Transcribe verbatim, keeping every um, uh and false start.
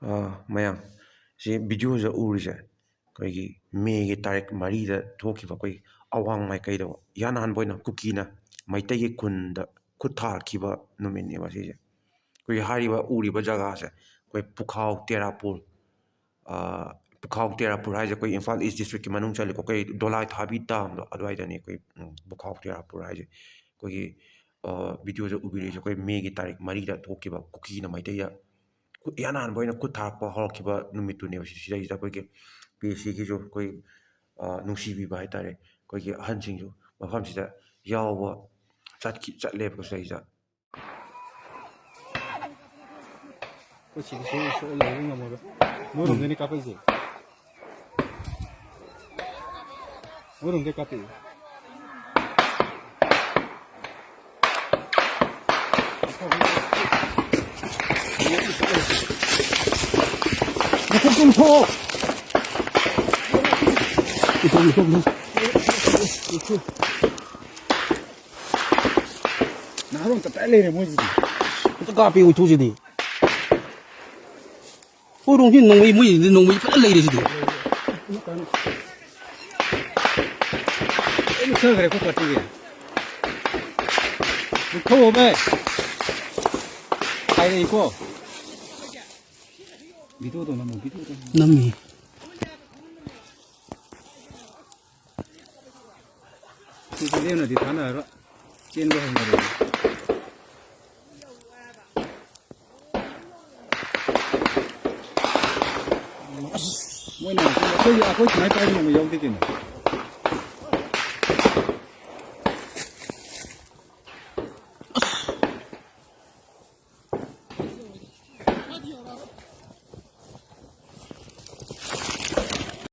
ꯑꯥ, ꯃꯌꯥꯝ, ꯁꯤ ꯚꯤꯗꯤꯑꯣꯁꯤꯗ ꯎꯔꯤꯁꯦ ꯑꯩꯈꯣꯏꯒꯤ ꯃꯦꯒꯤ ꯇꯥꯔꯤꯛ ꯃꯔꯤꯗ ꯊꯣꯛꯈꯤꯕ ꯑꯩꯈꯣꯏ ꯑꯋꯥꯡ ꯃꯥꯏꯀꯩꯗ ꯏꯍꯥꯟ ꯍꯥꯟꯕ ꯑꯣꯏꯅ ꯀꯨꯀꯤꯅ ꯃꯩꯇꯩꯒꯤ ꯈꯨꯟꯗ ꯈꯨꯠ ꯊꯥꯔꯛꯈꯤꯕ ꯅꯨꯃꯤꯠꯅꯦꯕ ꯁꯤꯁꯦ꯫ ꯑꯩꯈꯣꯏꯒꯤ ꯍꯥꯏꯔꯤꯕ ꯎꯔꯤꯕ ꯖꯒꯥꯁꯦ ꯑꯩꯈꯣꯏ ꯄꯨꯈꯥꯎ ꯇꯦꯔꯥꯄꯨꯔ, ꯑꯥ, ꯄꯨꯈꯥꯎ ꯇꯦꯔꯥꯄꯨꯔ ꯍꯥꯏꯁꯦ ꯑꯩꯈꯣꯏ ꯏꯝꯐꯥꯜ ꯏꯁ ꯗꯤꯁꯇ꯭ꯔꯤꯛꯀꯤ ꯃꯅꯨꯡ ꯆꯜꯂꯤꯀꯣ꯫ ꯑꯩꯈꯣꯏ ꯗꯣꯂꯥꯏ ꯊꯥꯕꯤ ꯗꯥꯝꯗꯣ ꯑꯗꯨꯋꯥꯏꯗꯅꯦ ꯑꯩꯈꯣꯏ, ꯎꯝ, ꯄꯨꯈꯥꯎ ꯇꯦꯔꯥꯄꯨꯔ ꯍꯥꯏꯁꯦ꯫ ꯑꯩꯈꯣꯏꯒꯤ, ꯑꯥ, ꯚꯤꯗꯤꯑꯣꯁꯦ ꯎꯕꯤꯔꯤꯁꯦ ꯑꯩꯈꯣꯏ ꯃꯦꯒꯤ ꯇꯥꯔꯤꯛ ꯃꯔꯤꯗ ꯊꯣꯛꯈꯤꯕ ꯀꯨꯀꯤꯅ ꯃꯩꯇꯩꯗ ꯈꯨꯠ ꯏꯍꯥꯟ ꯍꯥꯟꯕ ꯑꯣꯏꯅ ꯈꯨꯠ ꯊꯥꯔꯛꯄ ꯍꯧꯔꯛꯈꯤꯕ ꯅꯨꯃꯤꯠꯇꯨꯅꯦꯕ꯫ ꯁꯤ-, ꯁꯤꯗꯩꯁꯤꯗ ꯑꯩꯈꯣꯏꯒꯤ ꯄꯤ ꯑꯦꯁ ꯁꯤꯒꯤꯁꯨ ꯑꯩꯈꯣꯏ, ꯑꯥ, ꯅꯨꯡꯁꯤꯕꯤꯕ ꯍꯥꯏꯇꯥꯔꯦ, ꯑꯩꯈꯣꯏꯒꯤ ꯑꯍꯟꯁꯤꯡꯁꯨ ꯃꯐꯝꯁꯤꯗ ꯌꯥꯎꯕ ꯆꯠꯈꯤ-, ꯆꯠꯂꯦꯕꯀꯣ ꯁꯤꯗꯩꯁꯤꯗ꯫ ꯑꯩꯈꯣꯏ ꯁꯤꯗꯤ ꯁꯣꯛ-, ꯁꯣꯛꯑ ꯂꯩꯕ ꯉꯝꯃꯔꯣꯏ꯫ ꯃꯣꯏꯔꯣꯝꯗꯅꯤ ꯀꯥꯞꯄꯛꯏꯁꯦ꯫ ꯃꯣꯏꯔꯣꯝꯗꯩ ꯀꯥꯞꯄꯛꯏ꯫ ꯃꯈꯨꯠ ꯆꯨꯝꯊꯣꯛ꯫ ꯏꯊꯣꯛ, ꯏꯊꯣꯛ, ꯏꯊꯣꯛ꯫ ꯅꯍꯥꯔꯣꯜ ꯇꯞꯇꯥꯏ ꯂꯩꯔꯦ ꯃꯣꯏꯁꯤꯗꯤ꯫ ꯑꯝꯇ ꯀꯥꯞꯄꯤ ꯎꯏꯊꯨꯁꯤꯗꯤ꯫ ꯍꯣꯏꯔꯣꯡꯁꯤ ꯅꯣꯡꯃꯩ, ꯃꯣꯏꯁꯤꯗꯤ ꯅꯣꯡꯃꯩ ꯐꯖꯅ ꯂꯩꯔꯦ ꯁꯤꯗꯤ꯫ ꯂꯣꯏ ꯃꯨꯠꯊꯈ꯭ꯔꯦ ꯑꯩꯈꯣꯏ ꯄꯥꯔꯇꯤꯒꯤ꯫ ꯃꯨꯠꯊꯧꯑꯣꯃꯦ꯫ ꯍꯥꯏꯔꯛꯏꯀꯣ꯫ ꯚꯤꯗꯤꯑꯣꯗꯣ ꯅꯝꯃꯣ, ꯚꯤꯗꯤꯑꯣꯗꯣ ꯅꯝꯃꯣ꯫ ꯅꯝꯃꯤ꯫ ꯁꯤꯗꯤ ꯂꯦꯝꯅꯗꯤ ꯊꯥꯅꯔꯔꯣꯏ꯫ ꯆꯦꯟꯕ ꯍꯧꯅꯔꯦ꯫ ꯑꯁ, ꯃꯣꯏꯅ ꯑꯩꯈꯣꯏ, ꯑꯩꯈꯣꯏ ꯁꯨꯃꯥꯏꯅ ꯄꯥꯏꯕ ꯉꯝꯕ ꯌꯥꯎꯗꯦ ꯀꯩꯅꯣ꯫